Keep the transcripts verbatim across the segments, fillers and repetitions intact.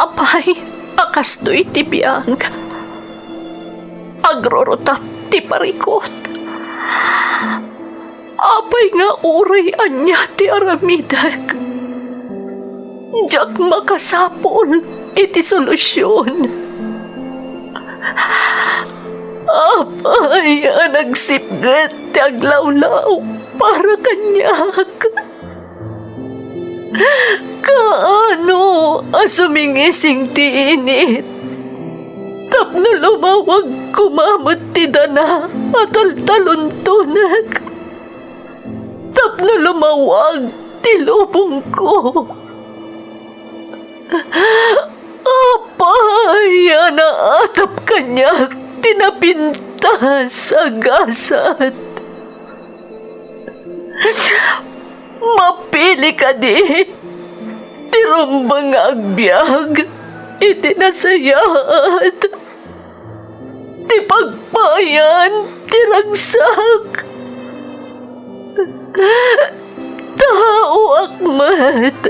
Apay a kastoy ti biag? Agrurutap ti parikut. Apay nga uray ania ti aramidek, diak makasapul iti solusion. Apay a nagsipget ti aglawlaw para kaniak? Kaano a sumingising ti init tapno lumawag koma met ti dana a taltaluntonek? Tapno lumawag ti lubongko. Apay a naatap kaniak ti napintas a gasat? Mapili kadi ti rumbeng nga agbiag iti nasayaat ti pagpayan ti ragsak. Taoak met,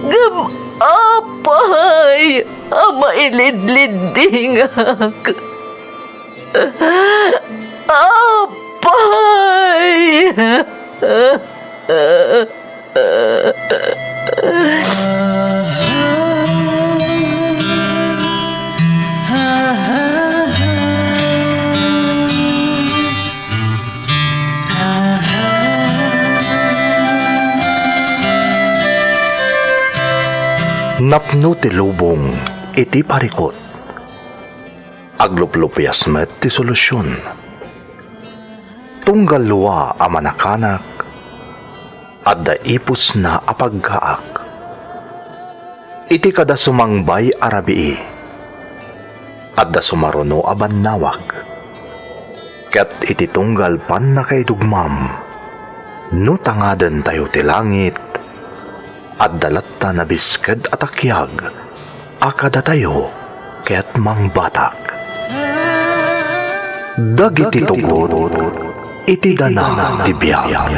ngem apay a mailidliddingak? Apay! Napno ti lubong iti parikut. Agluplupias met ti solusion. Tunggal lua a manakanak, adda ipusna a paggaak. Iti kada sumangbay a rabii, adda sumaruno a bannawag. Ket iti tunggal pannakaidugmam, no tangadentayo ti langit, adda latta nabisked a takiag a kadatayo ket mangbatak. Dagiti tugot iti dana ti biag.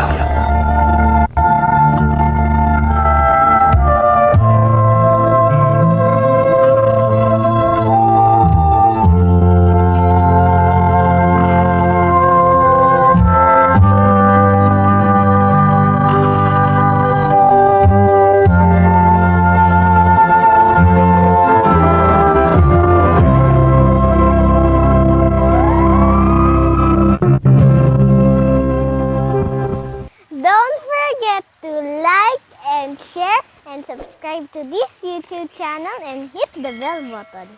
Don't forget to like and share and subscribe to this YouTube channel and hit the bell button.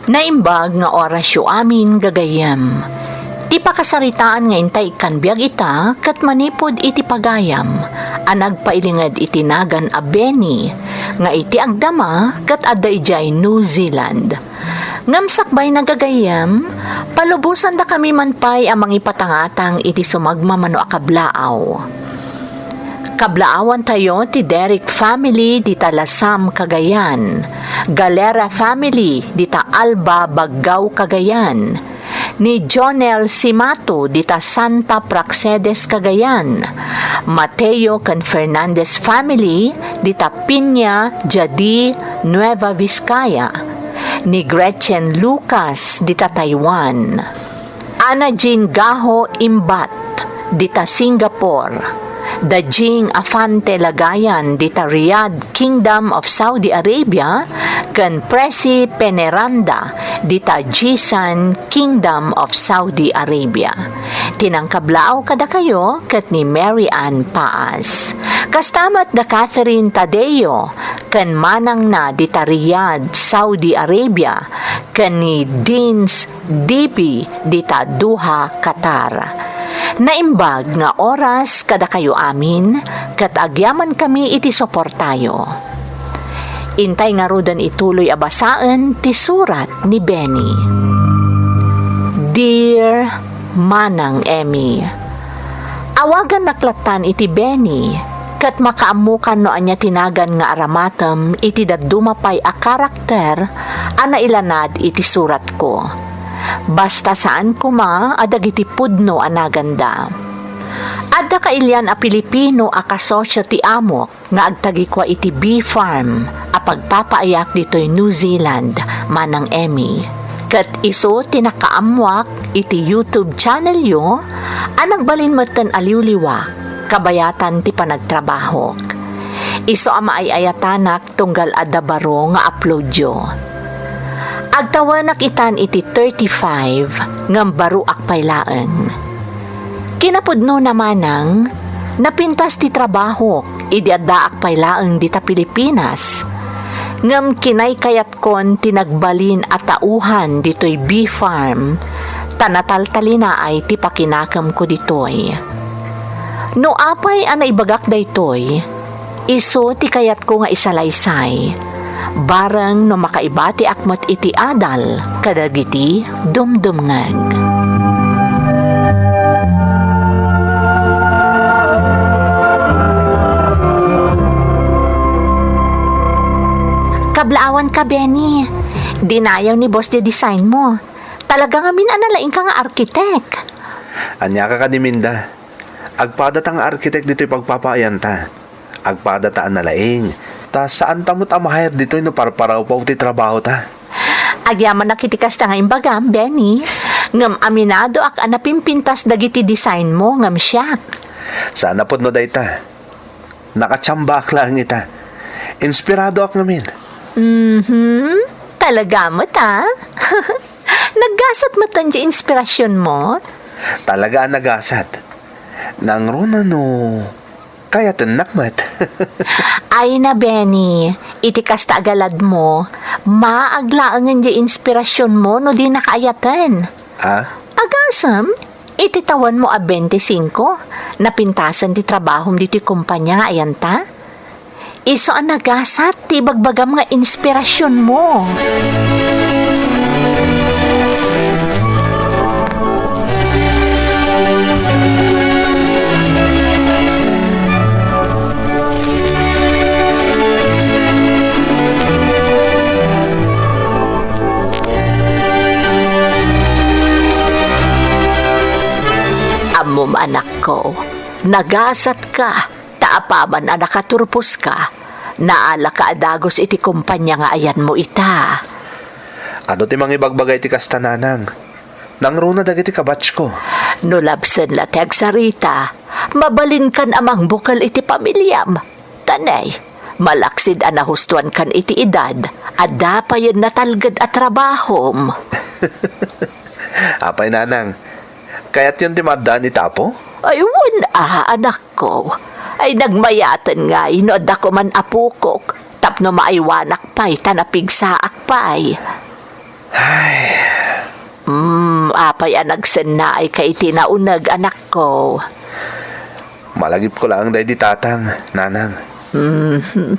Naimbag nga orasyo amin, gagayyem. Ti pakasaritaan nga intay ikkan biag ita ket manipud iti pagayam a nagpailinged iti nagan a Benny nga iti agdama ket adda idiay New Zealand. Ngem sakbay na, gagayyem, palubosandakami man pay a mangipatangatang iti sumagmamano a kablaaw. Kablaawantayo ti Derek family dita Lasam, Cagayan, Galera family dita Alba, Baggao, Cagayan, ni Jonel Simato dita Santa Praxedes, Cagayan, Mateo ken Fernandez family dita Piña, Jadi, Nueva Vizcaya, ni Gretchen Lucas dita Taiwan, Ana Jean Gaho Imbat dita Singapore, da Jing Afante Lagayan dita Riyadh, Kingdom of Saudi Arabia, ken Presi Peneranda dita Jisan, Kingdom of Saudi Arabia. Ti nangkablaaw kadakayo ket ni Mary Ann Paas. Kasta met da Catherine Tadeo ken manangna dita Riyadh, Saudi Arabia, ken ni Deans D B dita Doha, Qatar. Naimbag nga oras kadakayo amin, ket agyamankami iti suportayo. Intay ngaruden ituloy a basaen ti surat ni Benny. Dear Manang Emmy, awagannak lattan iti Benny, ket makaammokan no ania ti nagan nga aramatem iti dadduma pay a karakter a nailanad iti suratko. Basta saan koma a dagiti pudno a naganda. Adda kailian a Pilipino a kasosio ti amok nga agtagikua iti bee farm a pagpapaayak ditoy New Zealand, Manang Emmy. Ket isu ti nakaammoak iti YouTube channelyo a nagbalin metten a liwliwa kabayatan ti panagtrabahok. Isu a maay-ayatanak tunggal adda baro nga uploadyo. Agtawenak itan iti thirty-five ngem baroak pay laeng. Kinapudnona manang, napintas ti trabahok idi addaak pay laeng dita Pilipinas. Ngem kinaykayatkon ti nagbalin a tauhan ditoy bee farm, ta nataltalinaay ti pakinakemko ditoy. No apay a naibagak daytoy, isu ti kayatko nga isalaysay, bareng no makaibatiak met iti adal kadagiti dumdumngeg. Kablaawan ka, Benny. Dinayaw ni boss ti design mo. Talaga ngamin a nalaing ka nga arkitek. Ania ka kadi, Minda? Agpadata nga arkitek ditoy pagpapaayanta. Agpadata a nalaing. Ta saanta met a ma-hire ditoy no parparawpaw ti trabahota. Agyamanak iti kasta nga imbagam, Benny. Ngem aminadoak a napimpintas dagiti design mo ngem siak. Saan a pudno dayta. Nakachambaak laeng ita. Inspiradoak ngamin. Mhm. Talaga met, a? Naggasat met ti inspirasyon mo? Talaga a nagasat. Nangruna no kayatennak met. Ay na, Benny, iti kasta a galad mo, maag laengen ti inspirasyon mo no di nakaayaten. Ah? Agasem, iti tawenmo a bente singko, napintasen ti trabahom ditoy kumpanya nga ayanta? Isu a nagasat ti ibagbagam nga inspirasyon mo. Ammom, anakko, nagasat ka. Ta apaman a nakaturposka, naalaka a dagus iti kumpanya nga ayanmo ita. Adu ti mangibagbaga iti kasta, nanang? Nangruna dagiti kabatchko. No labsen la ti agsarita, mabalinkan a mangbukel iti pamiliam. Ta ne, malaksid a nahustoankan iti edad, adda payen natalged a trabahom. Apay, nanang, kayatyon ti maaddaan iti Apo? Ay, wen a, anak. Ko, ay nagmayaten ngay no adda koman apokok, tapno maaywanak pay ta napigsaak pay. Ay. Hmm, apay a nagsennaay ka iti nauneg, anakko? Malagipko laeng daydi tatang, nanang. Mhm.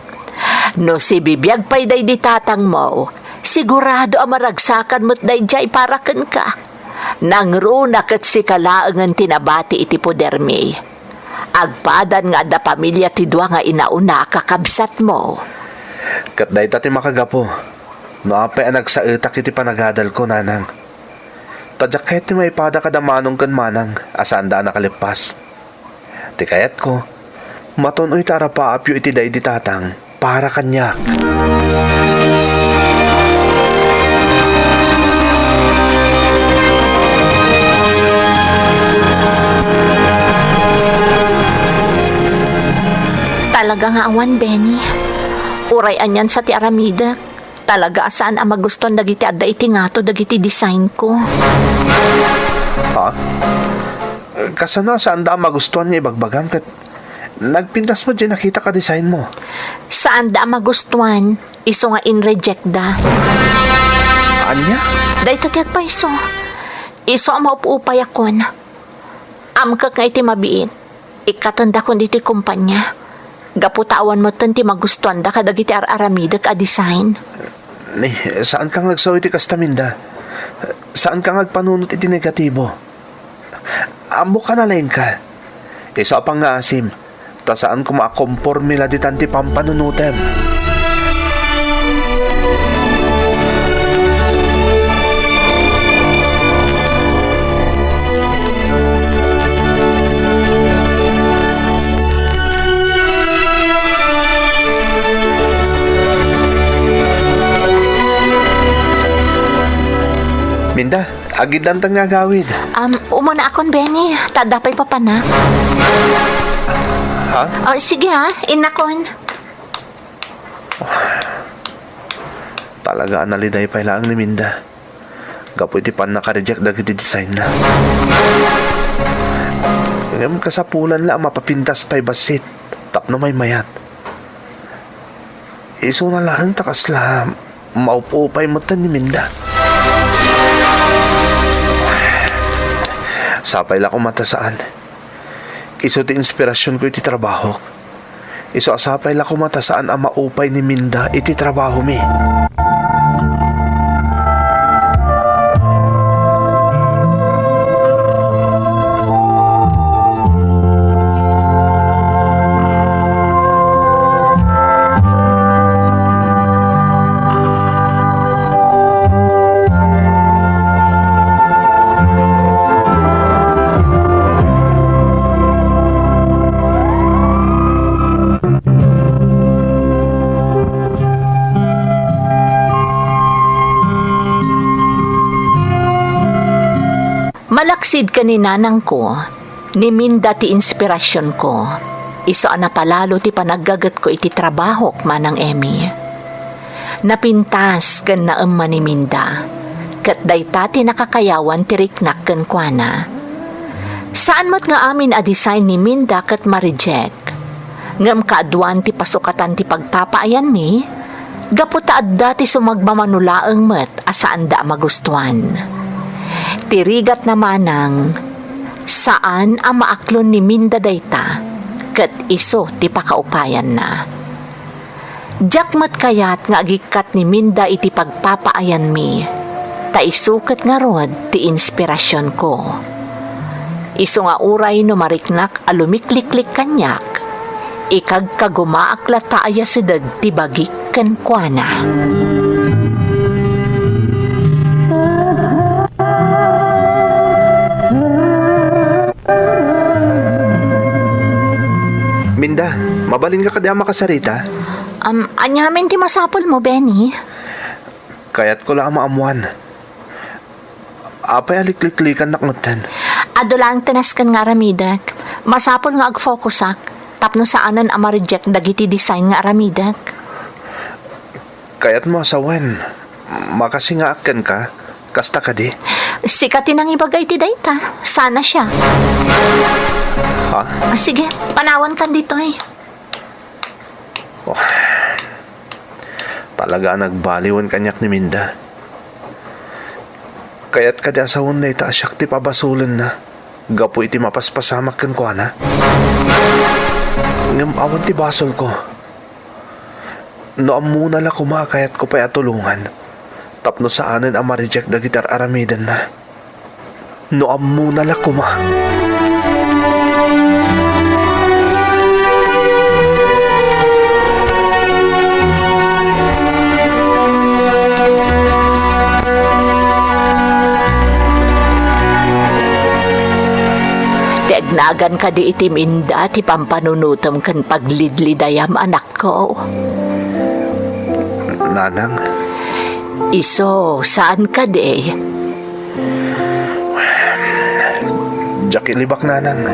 No sibibiag pay daydi tatangmo, sigurado a maragsakan met daydiay para kenka. Nangruna ket sika laengen ti nabati iti podermi. Agpadan nga adda pamilia ti dua nga inauna a kakabsatmo. Ket dayta ti makagapu no apay a nagsaetak iti panagadalko, nanang. Ta diak kayat ti maipada kada Manong ken Manang a saanda a nakalippas. Ti kayatko, matun-oy ti arapaapyo iti daydi tatang para kaniak. Talaga nga awan, Benny. Uray anian sa ti aramidek. Talaga a saan a magustuan dagiti adda iti ngato dagiti designko. Ha? Kasano a saanda a magustuan nga ibagbagam ket nagpintas met diay nakitak a designmo? Saanda a magustuan, isu nga in-rejectda. Ania? Dayta ti agpayso. Isu a maup-upayakon. Amkek nga iti mabiit, ikkatendakon ditoy kumpanya. Gapu ta awan metten ti magustuanda kadagiti ar-aramidek a design. Ni, saanka nga agsao iti kasta, Minda. Saanka nga agpanunot iti negatibo. Ammok a nalaingka. Isu a pangngaasim, ta saan koma a komporme la ditan ti pampanunotem. Minda, agiddantan nga agawid. Um, umuna akon, Benny. Ta adda pay papanak. Ha? Oh, sige ha, innakon. Talaga a naliday pay laeng ni Minda gapu iti pannaka-reject dagiti design na. Ngem kasapulan la a mapapintas pay bassit tapno maymayat. Isuna laeng ta kasla maup-upay metten ni Minda. Sapay la koma ta saan. Isu ti inspirasionko iti trabahok. Isu a sapay la koma ta saan a maupay ni Minda iti trabahomi. Malaksid ken ni nanangko, ni Minda ti inspirasionko. Isu a napalalo ti panaggagetko iti trabahok, Manang Emmy. Napintas ken naemma ni Minda, ket dayta ti nakakayawan ti riknak kenkuana. Saan met nga amin a design ni Minda ket ma-reject. Ngem kaaduan ti pasukatan ti pagpapaayanmi, gapu ta adda ti sumagmamano laeng met a saanda a magustuan. Ti rigatna, Manang, saan a maaklon ni Minda dayta, ket isu ti pakaupayanna. Diak met kayat nga agikkat ni Minda iti pagpapaayanmi, ta isu ket ngarud ti inspirasionko. Isu nga uray no mariknak a lumikliklik kaniak, ikagkagumaak latta a yasideg ti bagik kenkuana. Minda, mabalinka kadi a makasarita? Um, aniamin ti masapulmo, Benny? Kayatko la a maammuan. Apay a likliklikannak metten? Adu laeng ti nasken nga aramidek. Masapul nga agfokusak tapno saanen a ma-reject dagiti design nga aramidek. Kayatmo a sawen, makasingaak kenka, kasta kadi? Sika ti nangibaga iti dayta. Sana siya. Ha? Ah, sige, panawankan ditoy. Oh. Talaga a nagbaliwen kaniak ni Minda. Kayat kadi a sawen dayta a siak ti pabasolenna gapu iti mapaspasamak kenkuana? Ngem awan ti basolko. No ammona la koma a kayatko pay a tulongan tapno saanen a ma-reject dagiti ar-aramidenna. No ammona la koma. Ti agnagan kadi iti Minda ti pampanunotem ken paglidlidayam, anakko? Nanang? Isu, saan kadi? Diak ilibak, Nanang.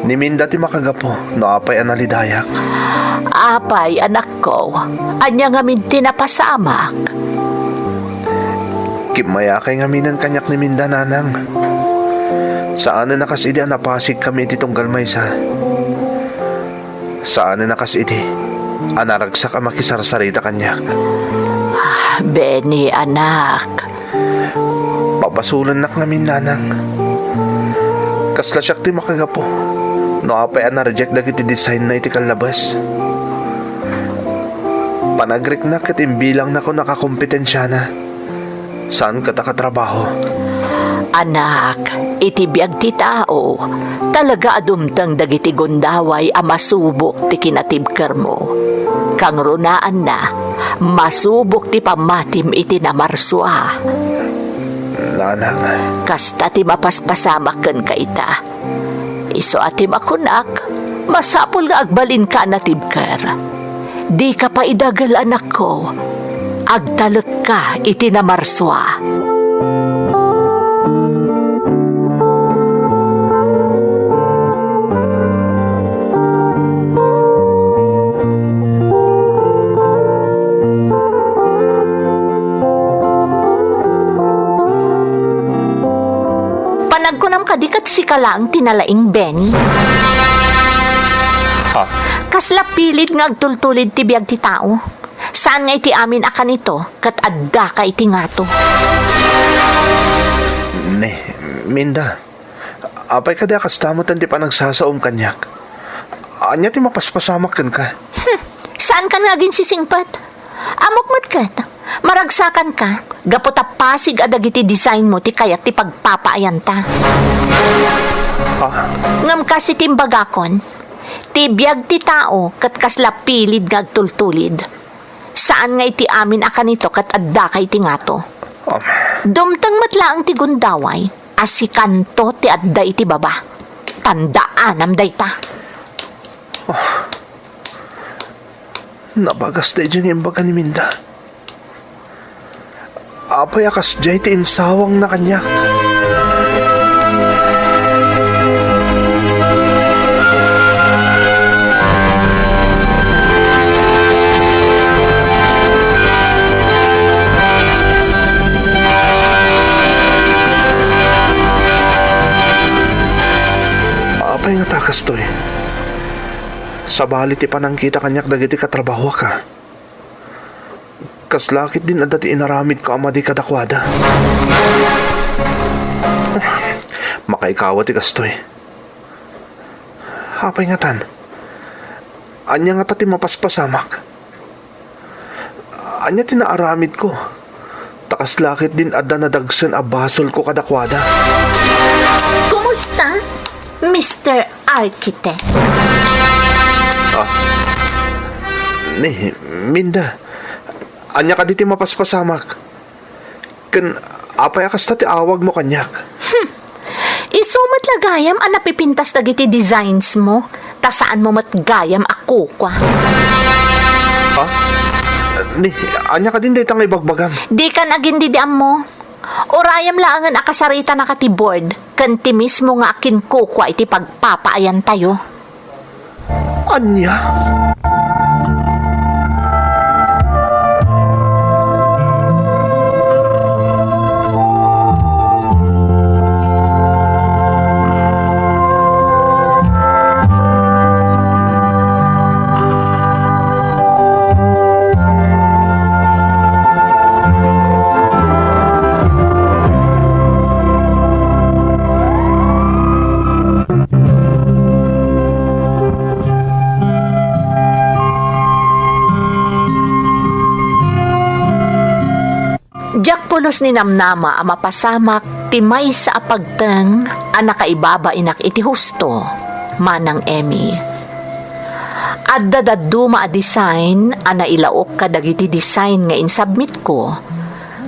Ni Minda ti makagapu no apay a nalidayak. Apay, anakko? Ania ngamin ti napasamak? Kimmayakay ngaminen kaniak ni Minda, Nanang. Saanen a kas idi a napasigkami iti tunggal maysa. Saanen a kas idi a naragsak a makisarsarita kaniak. Ah, Benny, anak. Pabasolennak ngamin, Nanang. Kasla siak ti makagapu no apay a na-reject dagiti designna iti kallabes. Panagriknak ket imbilangnako nakakompetensiana. Saan ket a katrabaho. Anak, iti biag ti tao, talaga a dumteng dagiti gundaway a masubok ti kinatibkermo. Kangrunaanna, masubok ti pammatim iti namarsua. Nanang. Kasta ti mapaspasamak kenka ita. Isu a ti makunak, masapul nga agbalinka a natibker. Dika pay idagel, anakko. Agtalekka iti namarsua. Amanam kadi ket sika laeng ti nalaing, Benny? Ha? Kasla pilid nga agtultulid ti biag ti tao. Saan nga iti amin a kanito, ket addaka iti ngato. Ne, Minda, apay kadi a kasta met ti panagsasaom kaniak? Ania ti mapaspasamak kenka? Hmm, saankan nga aginsisingpet? Ammok met ket, maragsakanka, gapu ta pasig a dagiti design mo ti kayat ti pagpapaayanta. Ah? Ngem kas iti imbagakon, ti biag ti tao ket kasla pilid nga agtultulid. Saan nga iti amin a kanito ket addaka iti ngato. Um. Dumteng met laeng ti gundaway a sikanto ti adda iti baba. Tandaanam dayta. Ah. Nabagas daydiay nga imbaga ni Minda. Apay a kasdiay ti insawangna kaniak? Apay ngata kastoy? Sabali ti panangkita kaniak dagiti katrabahoak, a. Kasla ketdin adda ti inaramidko a madi kadakuada. Makaikawa ti kastoy. Apay ngatan? Ania ngata ti mapaspasamak? Ania ti naaramidko? Ta kasla ketdin adda nadagsen a basolko kadakuada. Kumusta, Mister Architect? Ah. Ni, Minda, ania kadi ti mapaspasamak? Ken apay a kasta ti awagmo kaniak? Hmm. Isu met la gayam a napipintas dagiti designs mo, ta saanmo met gayam a kukua. Ha? Ni, ania kadin dayta nga ibagbagam? Dikan agin-didiammo. Urayam laengen a kasaritanaka ti board ken ti mismo nga akinkukua iti pagpapaayantayo. Ania? Diak pulos ninamnama a mapasamak ti maysa a pagteng a nakaibabainak iti husto, Manang Emmy. Adda dadduma a design a nailaok kadagiti design nga insubmitko,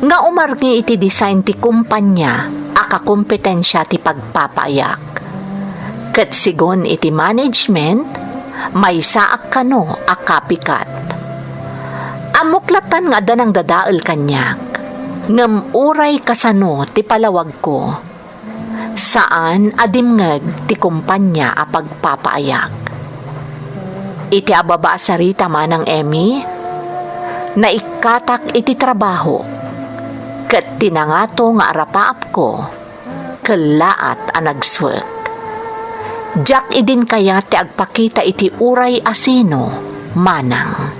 nga umarngi iti design ti kumpania a kakompetensia ti pagpapaayak. Ket sigun iti management, maysaak kano a copycat. Ammok lattan nga adda nangdadael kaniak, ngem uray kasano ti palawagko, saan a dimngeg ti kumpania a pagpapaayak. Iti ababa a sarita, Manang Emmy, naikkatak iti trabahok, ket ti nangato nga arapaapko, kellaat a nagsuek. Diak idin kayat ti agpakita iti uray a sino, Manang.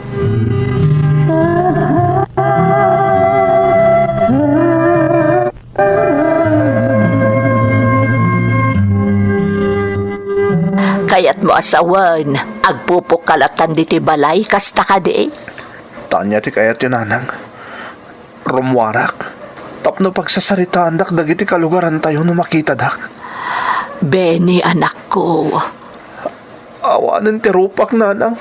Kayatmo a sawen, agpupukkalatan ditoy balay, kasta kadi? Tania ti kayatyo, Nanang. Rummuarak tapno pagsasaritaandak dagiti kalugarantayo no makitadak. Benny, anakko. Awanen ti rupak, Nanang.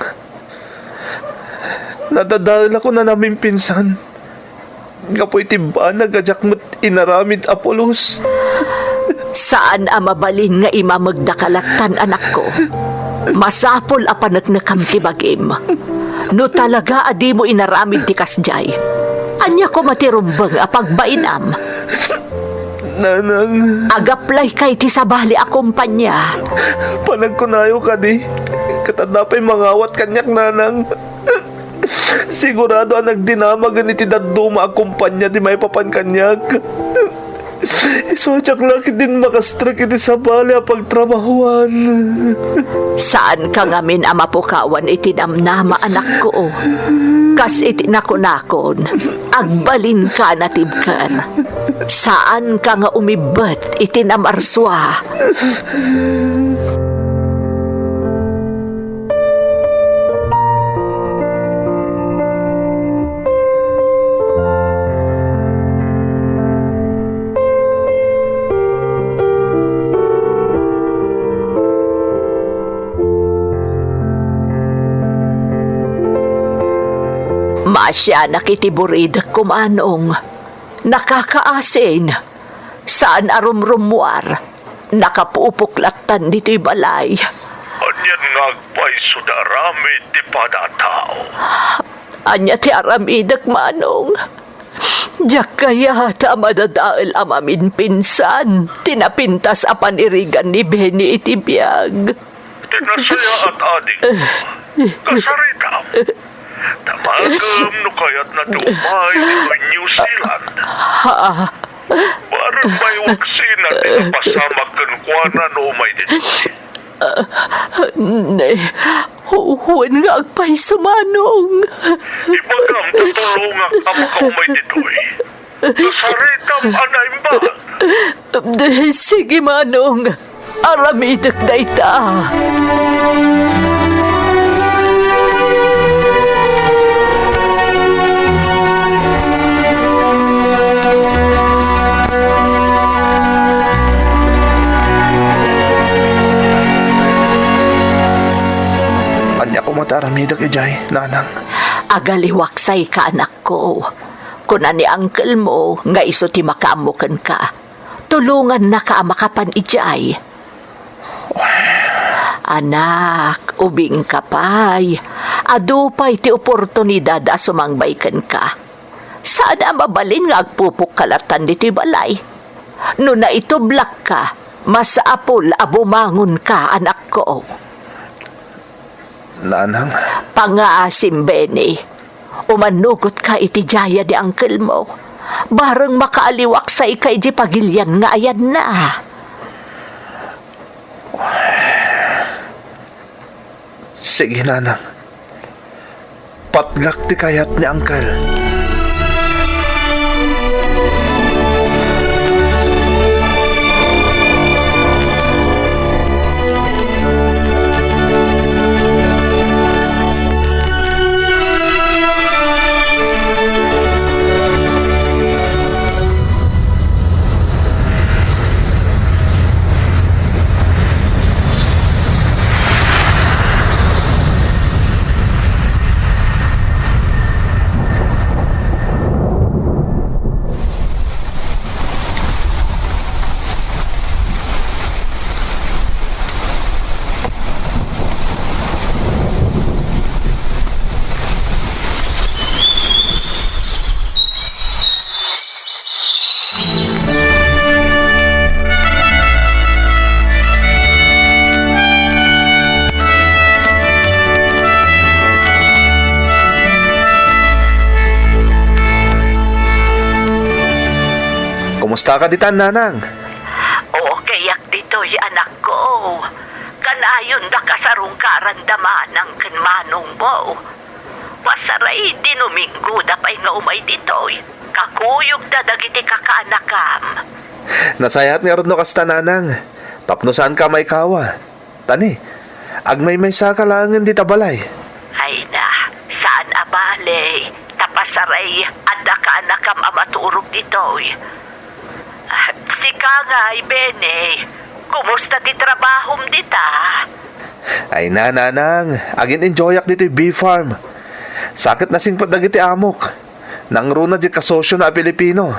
Nadadaelak a namimpinsan gapu iti banag a diak met inaramid a pulos. Saan a mabalin nga imamegdaka lattan, anakko. Masapul a paneknekam ti bagim. No talaga a dimo inaramid ti kasdiay, ania koma ti rumbeng a pagbainam? Nanang. Agaplayka iti sabali a kumpania. Panagkunayo kadi, ket adda pay mangawat kaniak, Nanang. Sigurado a nagdinamagen iti dadduma a kumpania ti maipapan kaniak. Isu a diak la ketdin makastrek iti sabali a pagtrabahuan. Saanka ngamin a mapukawan iti namnama, anakko. Kas iti nakunakon, agbalinka a natibker. Saanka nga umibbet iti namarsua. Maasianak iti buridekko, Manong. Nakakaasin. Saan a rumrummuar. Nakapupok lattan ditoy balay. Anian nga agpayso ti aramid ti pada a tao? Ania ti aramidek, Manong? Diak kayat a madadael a maminpinsan ti napintas a panirigan ni Benny iti biag. Ti nasayaat, adik, kasaritam. Damagem no kayatna ti umay ditoy New Zealand. Ha? Bareng maiwaksina ti napasamak kenkuana no umay ditoy. Ne, wen nga agpayso, Manong. Ibagam ta tulongak a makaumay ditoy. Kasaritam a naimbag. Sige, Manong. Aramidek dayta. Ania koma ti aramidek idiay, Nanang? Agaliwaksayka, anakko. Kuna ni uncle mo nga isu ti makaammo kenka. Tulongannaka a makapan idiay. Anak, ubingka pay. Adu pay ti oportunidad a sumangbay kenka. Saan a mabalin nga agpupokka lattan ditoy balay. No naitublakka, masapul a bumangonka, anakko. Nanang. Pangngaasim, Benny. Umannugotka iti diay a ni uncle mo. Bareng makaaliwaksayka idiay pagilian nga ayanna. Sige, Nanang. Patgak ti kayat ni Uncle. Kumustaka ditan, Nanang? Okayak ditoy, anakko. Kanayondak a sarungkaran da Manang ken Manongmo. Pasaray ti Dominggoda pay nga umay ditoy, kakuyogda dagiti kakaanakam. Nasayaat ngarud no kasta, Nanang, tapno saanka a maikawa. Tani, agmaymaysaka laengen dita balay. Ay na, saan a bale, ta pasaray, adda kaanakam a maturog ditoy. Ah, sika ngay, Benny, kumusta ti trabahom dita? Ay na, Nanang, agin-enjoyak ditoy bee farm. Sa ket nasingpet dagiti amok. Nangruna diay kasosiona a Pilipino.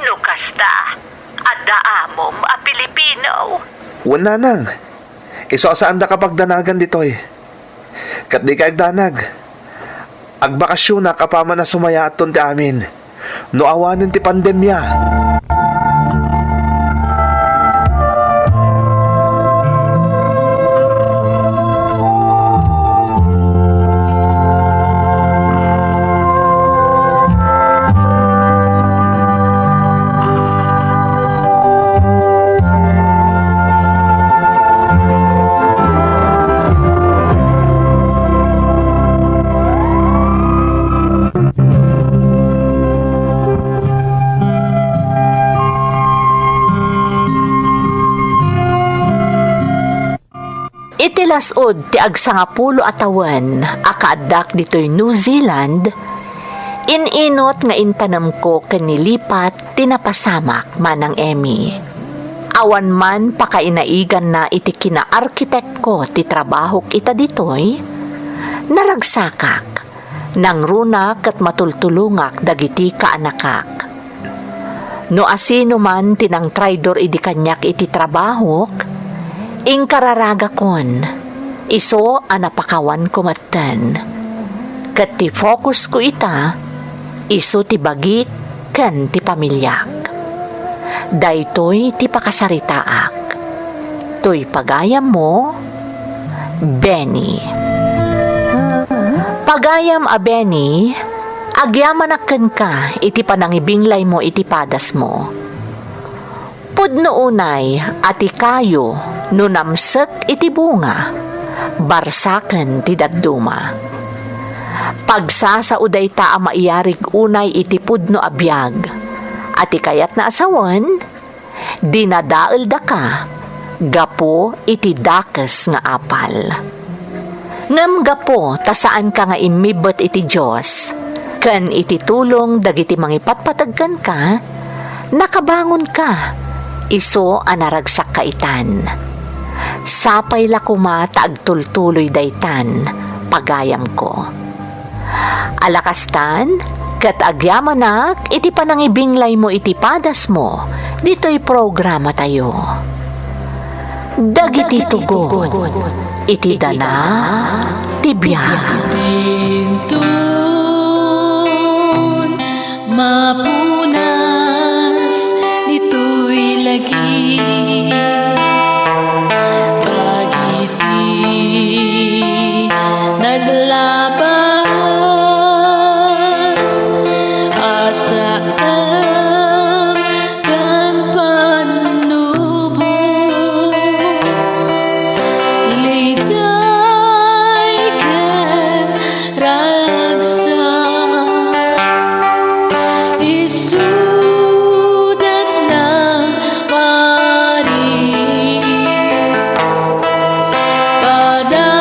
No kasta, adda amom a Pilipino? Wen, Nanang. Isu a saandaka pagdanagan ditoy. Ket dika agdanag. Agbakasionak apaman a sumayaatton ti amin no awanen ti pandemia. Las-ud ti agsangapulo a tawen a kaaddak ditoy New Zealand, in-inut nga intanemko ken nilipat ti napasamak, Manang Emmy. Awan man pakainaiganna iti kinaarkitekko ti trabahok ita ditoy, naragsakak, nangruna ket matultulongak dagiti kaanakak. No asino man ti nangtraidor idi kaniak iti trabahok, inkararagakon, isu a napakawanko metten. Ket ti fokusko ita, isu ti bagik ken ti pamiliak. Daytoy ti pakasaritaak. Toy pagayammo, Benny. Pagayam a Benny, agyamanak kenka iti panangibinglaymo iti padasmo. Pudno unay a ti kayo no namsek iti bunga, barsaken ti dadduma. Pagsasao dayta a maiyarig unay iti pudno a biag, a ti kayatna a sawen, dinadaeldaka gapu iti dakes nga apal. Ngem gapu ta saanka nga immibbet iti Dios ken iti tulong dagiti mangipatpateg kenka, nakabangonka, isu a naragsakka itan. Sapay la koma ta agtultuloy daytan, pagayamko. Ala kastan, ket agyamanak iti panangibinglaymo iti padasmo ditoy programatayo. Dagiti tugon iti dana ti biag. Dintun mapunas ditoy lagi. Dagiti naglabas a saan ken pannubo, liday ken ragsak, isudat nang maris. Kada